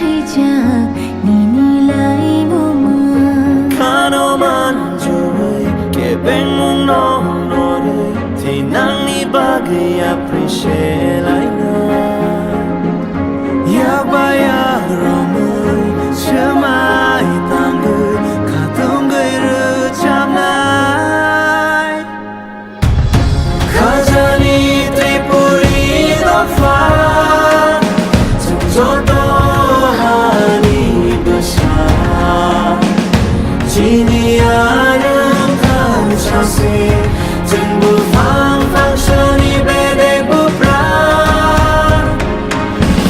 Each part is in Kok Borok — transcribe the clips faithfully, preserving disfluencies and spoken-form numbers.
Khaijak nini laimungma. Khano manjui kebengmung no noroi, tei nangni bagwi appreciate laina. Yakba yak romwi, swmai tangwi, khatungwi rwchapnai. Khajani Tripuri dopha, chwng joto hani bwsa. Chini arwng thang sase, chwng buphang phangsani bedek buphra.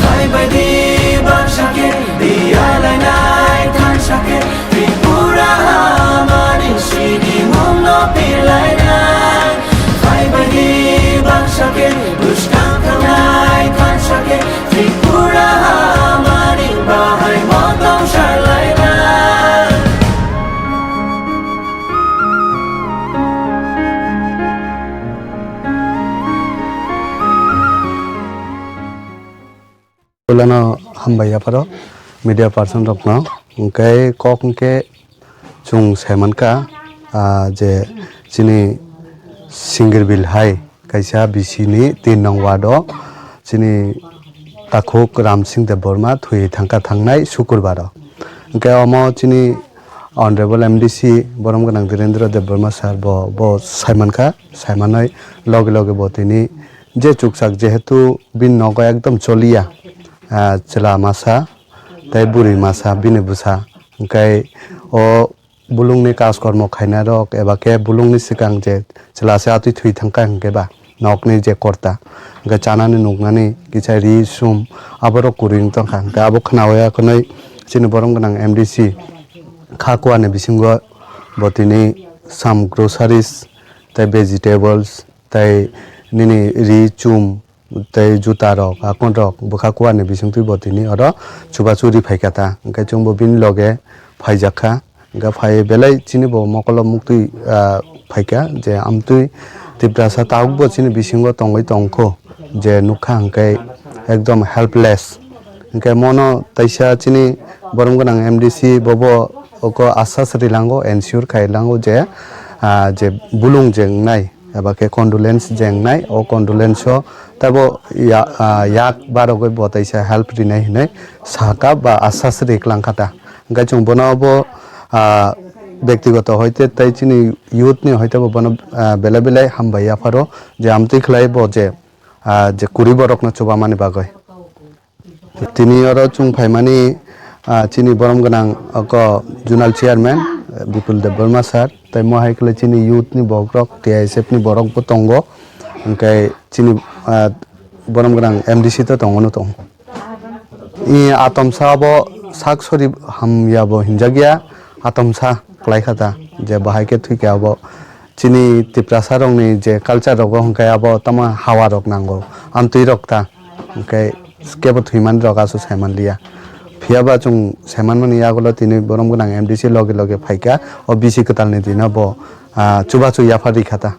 Phaibaidi baksa khe, biyalainai thansa khe, Tripura hamani sinimungno pilainai. Phaibaidi baksa khe, bwskang thangnai thansa khe, Tripura hamani bahai motong salainai. Ulano hambai yapharo media person rokno, hwnkhe kok hwnkhe chwng saimankha, ah, je chini Singirbil hai kaisa B C ni tin nong ward o chini takhuk Ramsing Debbarma thwi thangkha thangnai sukurbar o. Hwnkhe omo chini Honorable M D C borom gwnang Dhirendra Debbarma sir bo, bo saimankha, saimanwi loge loge bo tini je chukchak, jehetu bini nogo ekdom choliya, ah, chwla masa tei bwrwi masa bini bwsa, hwnkhe o bulungni kaskormo khainai rok eba khe bulungni swkang je chwla se atwi thwi thangkha hwnkhe ba nokni je korta hwnkhe chanani nuknani kisa ri sum aborok kwrwi wng tongkha, hwnkhe abo khnawi akhwnwi chini borom gwnang M D C kha kuani bisingo bo tini some groceries tei vegetables tei nini ri chum tei juta rok, akon rok bwkha kuani bisingtwi bo tini oro chubachu ri phaikha ta. Hwnkhe chwngbo bini loge phaijakha. Hwnkhe phai belai chini bo mokolo muktwi, ah, phaikha je amtwi Tiprasa tabukbo chini bisingo tongwi tongkho je nukha hwnkhe ekdom helpless. Hwnkhe mono taisa chini borom gwnang M D C bobo oko asas rilango, ensure khailango je, ah, je bulung je wngnai eba khe condolence je wngnai, o condolence o teibo ya-, ah, yak barogwi bo taisa help rinai hinwi sakha ba asas ri klangkha ta. Hwnkhe chwng bono bo, ah, bektigoto hoite tei chini youth ni hoite bo bono, ah, belai belai hambai yapharo je amtwi khlai bo je, ah, je kwrwi borokno chubamani bagwi. Tini oro chwng phaimani, ah, chini borom gwnang oko zonal chairman, eh, Bipul Debbarma sir, tei mo hai khe chini youth ni borok rok, T I S F ni borok bo tongo, hwnkhe chini, ah, borom gwnang M D C to tongo no tongo. I atomsa bo sak sori hamya bo hinjakya, atomsa kwlai kha ta, je bahai khe thwi khe abo chini Tiprasa rokni je culture rogo hwnkhe abo tamo hawa rok nango, amtwi rok ta. Hwnkhe kebo thwimani rok aswk saimanliya. Phiyaba chwng saimanmani yagulo tini borom gwnang M D C loge loge phaikha, o B C kwtalni dino bo, ah, chubachu yaphar rikha ta.